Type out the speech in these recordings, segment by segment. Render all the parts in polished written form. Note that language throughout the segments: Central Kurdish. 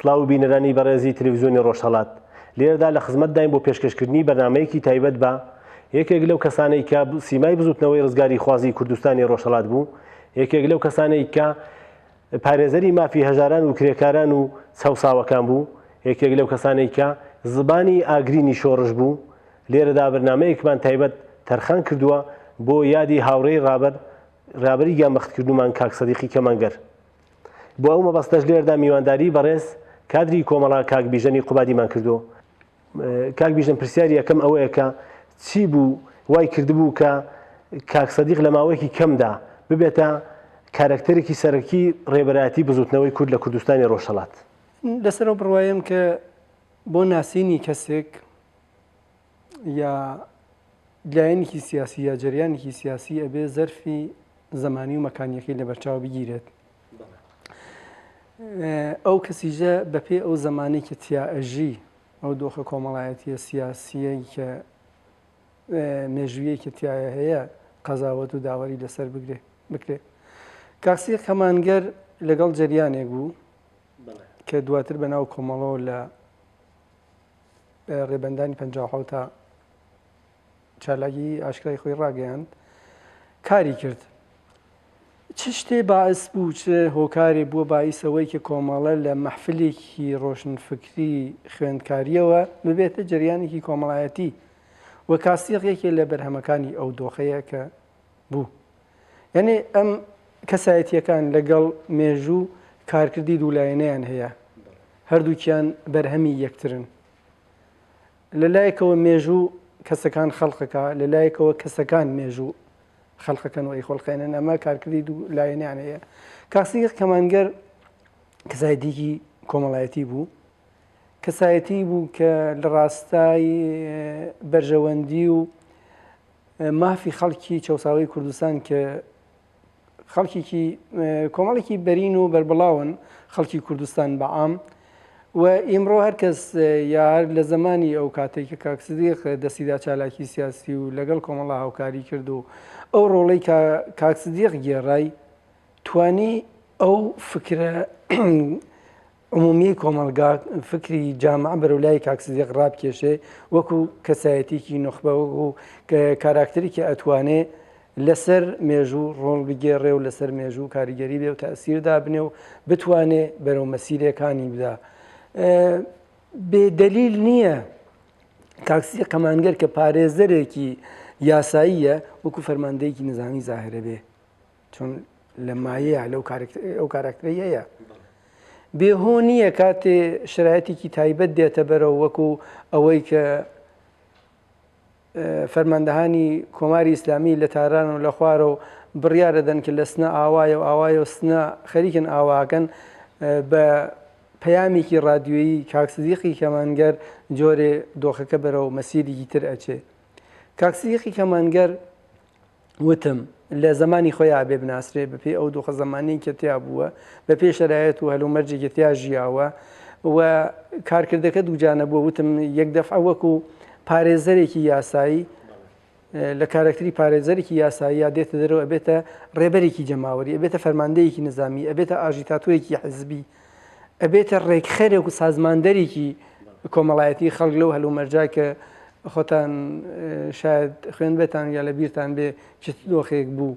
سڵاو بینەرانی بەڕێزی تەلەفزیۆنی ڕۆژهەڵات. لێرەدا لە خزمەتداین بۆ پێشکەشکردنی بەرنامەیەکی تایبەت بە یەکێک لەو کەسانەی کە سیمای بزوتنەوەی ڕزگاریخوازی کوردستانی ڕۆژهەڵات بوو، یەکێک لەو کەسانەی کە پارێزەری مافی هەژاران و کرێکاران و چەوساوەکان بوو، یەکێک لەو کەسانەی کە زبانی ئاگرینی شۆڕش بوو، لێرەدا بەرنامەیەکمان تایبەت تەرخان کردووە بۆ یادی هاوڕێی ڕابەر ڕابەری گیانبەختکردوومان کاک سەدیقی کەمانگەر. بۆ ئەو مەبەستەش لێرەدا میوانداری بەڕێز کادری کۆمەڵە کاک بیژەنی قوبادیمان کردووە. کاک بیژەن پرسیاری یەکەم ئەوەیە کە چی بوو وای کردبوو کە کاک سەدیق لە ماوەیەکی کەمدا ببێتە کارەکتەرێکی سەرەکی ڕێبەرایەتی بزوتنەوەی کورد لە کوردستانی ڕۆژهەڵات؟ لەسەر ئەو بڕوایەم کە بۆ ناسینی کەسێک یا لایەنێکی سیاسی یا جەریانێکی سیاسی ئەبێ زەرفی زەمانی و مەکانیەکەی لەبەرچاو بگیرێت. ئەو کەسیژە بەپێی ئەو زەمانەی کە تیا ئەژی، ئەو دۆخە کۆمەڵایەتیە سیاسیەی کە مێژوویەی کە تایە هەیە قەزاوەت و داوەری لەسەر بگرێ بکرێ. کاک کەمانگەر لەگەڵ جەریانێک بوو کە دواتر بە ناو کۆمەڵەوە لە ڕێبەندانی 57 تا چالاکی ئاشکرای خۆی ڕاگەیاند کاری کرد. چ شتێ باعس بوو، چ هۆکارێ بووە باعیس ئەوەی کە کۆمەڵە لە مەحفلێکی ڕۆشنفکری خوێندکارییەوە ببێتە جەریانێکی کۆمەڵایەتی و کاسیق یەکێ لە بەرهەمەکانی ئەو دۆخەیە کە بوو. یعنی ئەم کەسایەتییەکان لەگەڵ مێژوو کارکردی دوولایەنەیان هەیە، هەردووکیان بەرهەمی یەکترن. لە لایەکەوە مێژوو کەسەکان خەڵقەکە، لە لایەکەوە کەسەکان مێژوو خەلقەکەن و ئەیخۆلقێنن ئەمە کارکردی دوو لایەنیان هەیە. کاک سدیق کەمانگەر کەسایەتیکی کۆمەڵایەتی بوو، کەسایەتی بوو کە لە ڕاستای بەرژەوەندی و مافی خەڵکی چەساوەی کوردستان کە خەڵکێکی کۆمەڵێکی بەرین و بەربڵاون خەڵکی کوردستان بە عام و ئیمڕۆ هەر کەس یا هەر لە زەمانی ئەو کاتێک کە کاک سدیق دەستیدا چالاکی سیاسی و لەگەڵ کۆمەڵە هاوکاری کرد و ئەو ڕۆڵەی کە کاک سدیق گێڕای توانی ئەو فکرە عمومیەی کۆمەڵگا فکری جامعە بەرەو لای کاک سدیق ڕابکێشێ وەکو کەسایەتیکی نوخبە وەکو کاراکتەرێکی ئەتوانێ لەسەر مێژوو ڕۆڵ بگێڕێ و لەسەر مێژوو کاریگەری بێ و تەئسیر دابنێ و بتوانێ بەرەو مەسیرێکانی بدا. بێ دەلیل نییە کاک سدیق کەمانگەر کە پارێزەرێکی یاساییە وەکو فەرماندەیەکی نزامی زاهرە بێ. چون لە مایەیە لەو ئەو کاراکتەرەی هەیە بێ هۆ نییە کاتێ شرایەتێکی تایبەت دێتە بەرەوە وەکو ئەوەی کە فەرماندەهانی کۆماری ئیسلامی لە تاران و لە خوارە و بڕیارە دەن کە لە سنە ئاوایە و ئاوایە و سنە خەریکن ئاواکەن بە پەیامێکی ڕادیۆیی کاک سدیقی کەمانگەر جۆرێ دۆخەکە بەرەو مەسیرێکی تر ئەچێ. کاک سدیقی کەمانگەر وتم، لە زەمانی خۆیا ئەبێ بناسرێ، بە پێی ئەو دۆخە زەمانیەی کە تیا بووە، بە پێی شەرایەت و هەلومەرجێک کە تیا ژیاوە و کارکردەکە دووجانە بووە، وتم یەک دەفعە وەکو پارێزەرێکی یاسایی لە کارەکتری پارێزەرێکی یاسایی یا دێتە دەرەوە ئەبێتە ڕێبەرێکی جەماوەری، ئەبێتە فەرماندەیەکی نزامی، ئەبێتە ئاژیتاتۆرێکی حزبی، ئەبێتە ڕێکخەرێک و سازماندەرێکی کۆمەڵایەتی خەڵک لەو هەلومەرجا کە خۆتان شاید خوێندبێتان یا لە بیرتان بێ چ دۆخێک بوو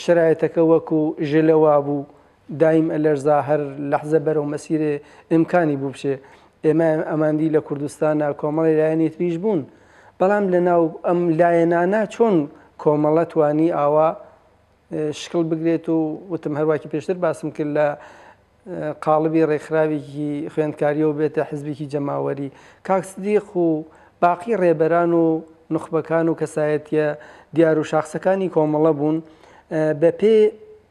شرایەتەکە وەکو ژلە وابوو دایم ئەلەرزا هەر لەحزە بەرەو مەسیرێ ئیمکانی بوو بچێ ئێمە ئەماندی لە کوردستانە کۆمەڵی لایەنی تریش بوون بەڵام لە ناو ئەم لایەنانە چۆن کۆمەڵە توانی ئاوا شکڵ بگرێت و وتم هەرواکی پێشتر باسم کرد لە قاڵبی ڕێکخراوێکی خوێندکاریەوە بێتە حزبێکی جەماوەری. کاک سدیق و باقی ڕێبەران و نوخبەکان و کەسایەتیە دیار و شاخسەکانی کۆمەڵە بوون بە پێ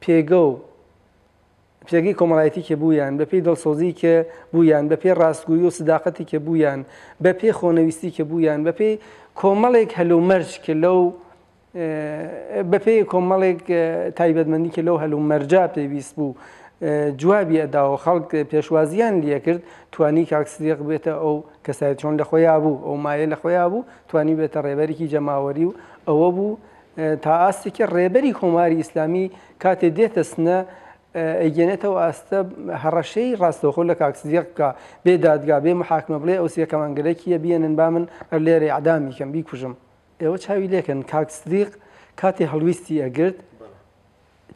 پێگە و پێگەی کۆمەڵایەتی کە بوویان، بە پێی دڵسۆزی کە بوویان، بە پێی ڕاستگووی و سداقەتی کە بوویان، بە پێی خۆنەویستی کە بوویان، بە پێی کۆمەڵێک هەلومەرج کە لەو بەپێی کۆمەڵێک تایبەتمەندی کە لەو هەلومەرجا پێویست بوو جوابی ئەداوە خەڵک پێشوازیان لێکرد توانی کاک سدیق بێتە ئەو کەسایەت چۆن لە خۆیا بوو ئەو مایە لە خۆیا بوو توانی بێتە ڕێبەرێکی جەماوەری و ئەوە بوو تا ئاستێکی ڕێبەری کۆماری ئیسلامی کاتێ دێتە سنە. ئەیگەێنێتەوە ئاستە هەڕەشەی ڕاستەوخۆ لە کاک سدیق بکا بێ دادگا بێ محاکمە بڵێ ئەو سێ کەمانگەرە کیە بیەنن با من هەر لێرە ئیعدامی کەم بیکوژم. ئێوە چاوی لێکەن کاک سدیق کاتێ هەڵویستی ئەگرت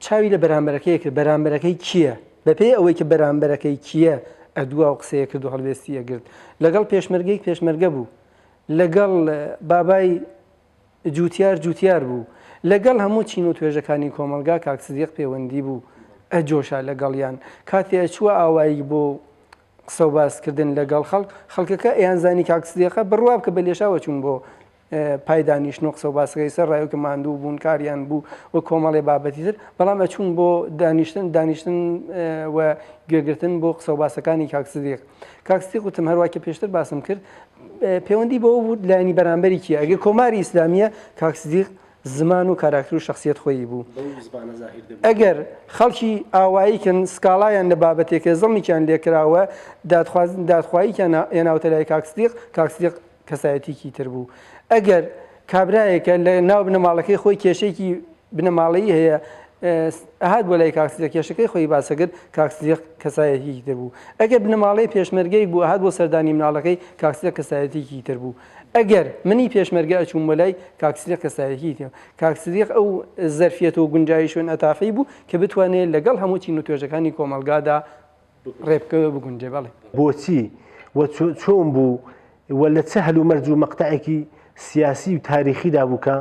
چاوی لە بەرامبەرەکەی کرد بەرامبەرەکەی کیە بەپێی ئەوەی کە بەرامبەرەکەی کیە ئەدوا و قسەیە کرد و هەڵوێستی ئەگرت لەگەڵ پێشمەرگەی پێشمەرگە بوو لەگەڵ بابای جوتیار جوتیار بوو لەگەڵ هەموو چین و توێژەکانی کۆمەڵگا کاک سدیق پێوەندی بوو ئەجۆشا لەگەڵیان کاتێ ئەچووە ئاوایی بۆ قسە و باسکردن لەگەڵ خەڵک خەڵکەکە ئەیانزانی کاک سدیقە بڕوا بکە بە لێشاوە چوون بۆ پای دانیشتن و قسە و باسەکەی سەر ڕایو کە ماندوو بوون کاریان بوو و کۆمەڵێ بابەتی تر بەڵام ئەچوون بۆ دانیشتن دانیشتن و گوێگرتن بۆ قسە و باسەکانی کاک سدیق کاک سدیق وتم هەروای کە پێشتر باسم کرد پەیوەندی بەوە بوو لایەنی بەرامبەری کیە ئەگەر کۆماری ئیسلامیە کاک سدیق زمان و کاراکتر و شخصیت خۆی بوو ئەگەر خەڵکی ئاواییکن سکاڵایان لە بابەتێکە زڵمیان لێکراوە دادخواییکیان هێناوتە لای کاک سدیق کاک سدیق کەسایەتیکی تر بوو ئەگەر کابرایەکە لە ناو بنەماڵەکەی خۆی کێشەیەکی بنەماڵەیی هەیە ئەهات بۆ لای کاک سدیق کێشەکەی خۆی باسەکرد کاک سدیق کەسایەتیکی تر بوو ئەگەر بنەماڵەی پێشمەرگەیەک بوو ئەهات بۆ سەردانی مناڵەکەی کاک سدیق کەسایەتیکی تر بوو ئەگەر منی پێشمەرگە ئەچووم بۆ لای کاک سدیق کەسایەتیکی تر کاک سدیق ئەو زەرفیەت و گونجاوی شوێن ئەتافەی بوو کە بتوانێت لەگەڵ هەموو چین و توێژەکانی کۆمەڵگادا ڕێبکەوێ بگونجێ بەڵێ. بۆچی و چۆن بوو و لە چ هەلومەرج و مەقتەعێکی سیاسی و تاریخیدا بوو کە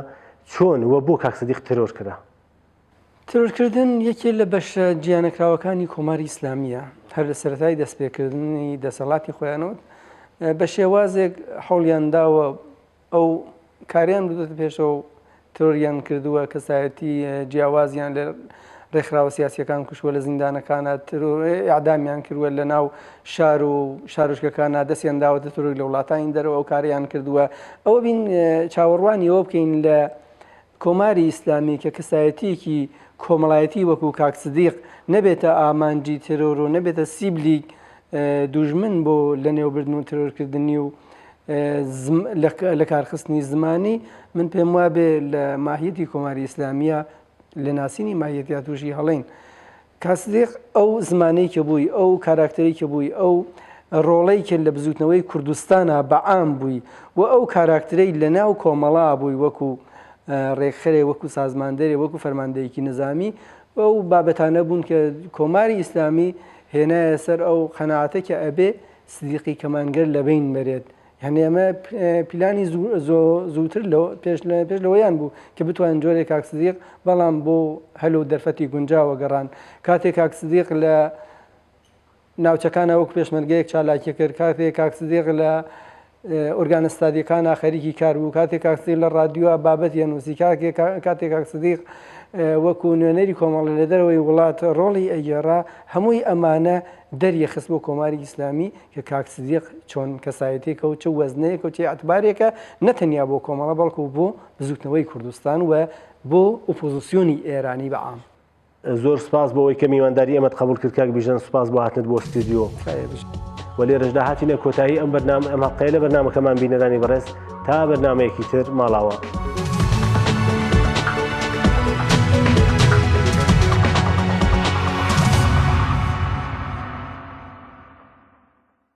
چۆن و بۆ کاک سدیق ترۆر کرا؟ ترۆرکردن یەکێ لە بەشە جیانەکراوەکانی کۆماری ئیسلامییە، هەر لە سەرەتای دەستپێکردنی دەسەڵاتی خۆیانەوە بە شێوازێک هەوڵیان داوە ئەو کاریان بردووەتە پێشەوە و ترۆریان کردووە، کەسایەتی جیاوازیان لە ڕێکخراوە سیاسیەکان کوشتووە لە زیندانەکانە ئیعدامیان کردووە لە ناو شار و شارۆچکەکانە دەستیان داوەتە ترۆر لە وڵاتانی دەرەوە ئەو کاریان کردووە ئەوە بین چاوەڕوانی ئەوە بکەین لە کۆماری ئیسلامی کە کەسایەتیەکی کۆمەڵایەتی وەکو کاک سدیق نەبێتە ئامانجی ترۆر و نەبێتە سیبلی دوژمن بۆ لەنێوبردن و ترۆرکردنی و لە کارخستنی زمانی من پێم وابێ لە ماهیەتی کۆماری ئیسلامیە لە ناسینی ماهیەتیا تووشی هەڵین کاسدیق ئەو زمانەی کە بووی ئەو کاراکتەری کە بووی ئەو ڕۆڵەی کە لە بزوتنەوەی کوردستانە بەعام بووی و ئەو کاراکترەی لە ناو کۆمەڵا بووی وەکو ڕێکخەرێ وەکو سازماندەرێ وەکو فەرماندەیەکی نظامی ئەو بابەتانە بوون کە کۆماری ئیسلامی هێنایە سەر ئەو قەناعەتە کە ئەبێ سدیقی کەمانگەر لەبەین بەرێت یعنی ئەمە پیلانی زووتر پێش پێش لەوەیان بوو کە بتوانن جۆرێک کاک سدیق بەڵام بۆ هەل و دەرفەتی گونجاوە گەڕان کاتێک کاک سدیق لە ناوچەکانە وەک پێشمەرگەیەک چالاکی کرد کاتێک کاک سدیق لە ئۆرگانە ستادیەکانا خەریکی کار بوو، کاتێک کاک سدیق لە ڕادیۆ بابەتی ئەنووسی، کاتێک کاک سدیق وەکو نوێنەری کۆمەڵە لە دەرەوەی وڵات ڕۆڵی ئەگێڕا، هەمووی ئەمانە دەریخست بۆ کۆماری ئیسلامی کە کاک سدیق چۆن کەسایەتێکە و چ وەزنەیەکە و چ ئیعتبارێکە نە تەنیا بۆ کۆمەڵە بەڵکو بۆ بزووتنەوەی کوردستان و بۆ ئۆپۆزیسیۆنی ئێرانی بە عام. زۆر سوپاس بۆ ئەوەی کە میوانداری ئێمەت قبول کرد کاک بیژەن سوپاس بۆ هاتنت بۆ ستودیۆ و لێرەشدا هاتینە کۆتایی ئەم بەرنامە ئەم هەڵقەیە لە بەرنامەکەمان بینەرانی بەڕێز تا بەرنامەیەکی تر ماڵاوە.